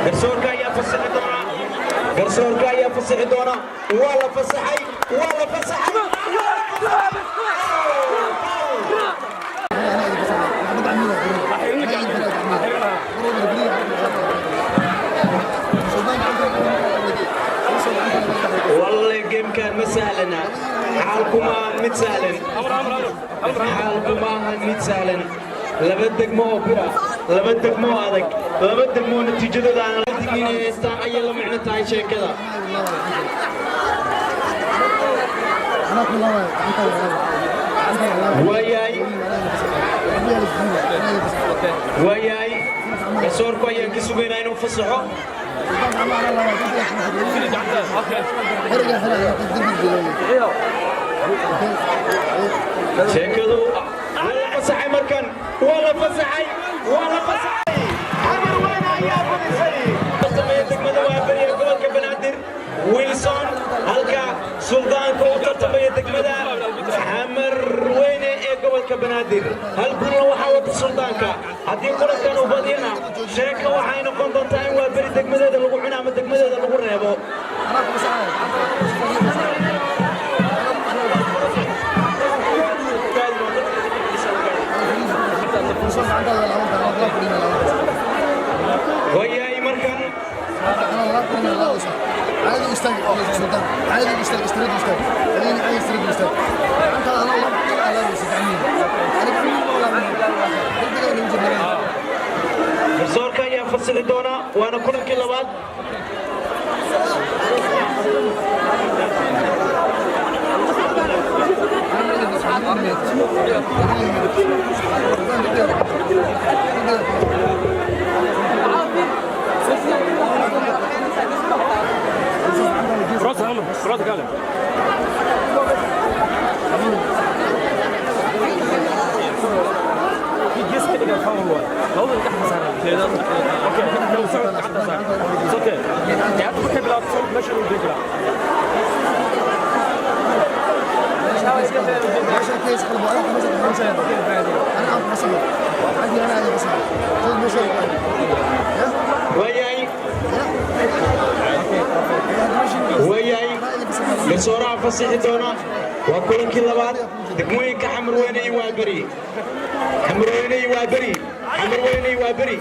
Garsoorka ayaa fasixi doona, garsoorka ayaa fasixi doona. Waa la fasaxay, waa la fasaxay, waa la fasaxay. Walle gamekan ma sahlana, xaalku maahan mid sahlan, xaalku maahan mid sahlan. Laba degmo oo bira, laba degmo oo adag, laba degmo oo natiijadooda aan la digin inay haystaan ayay la micno tahay sheekada. Waayahay, waayahay, garsoorku ayaan ka sugaynaa inuu fasaxo. Sheekadu waa la fasaxay markan, waa la fasaxay, waa la fasaxay. Xamar Weyne ayaa badisay. Tartamaya degmada Waaberi ee gobolka Banaadir, Wilson, halka Suldaanka uu tartamaya degmada Xamar Weyne ee gobolka Banaadir. Hal gulna waxaa wata Suldaanka. Haddii kulankan uu badiyana, sheeka waxay noqon doontaa in Waaberi degmadeeda lagu cuno ama degmadeeda lagu reebo. Waayahay markan. عادي يستاهل سلطان، عادي يستاهل، استرد يستاهل، خليني عايز استرد يستاهل. انت انا والله لا لا انا. Garsoorka ayaa fasixi doona, waana kulankii labaad. راسك عمر، راسك علم. Okay, okay. كيس قلبه انا انا عم بصور عادي، انا عادي بصور. Waayahay, waayahay, garsooraha fasixi doona. Waa kulankii labaad, degmooyinka Xamarweyne iyo Waaberi, Xamarweyne iyo Waaberi, Xamarweyne iyo Waaberi.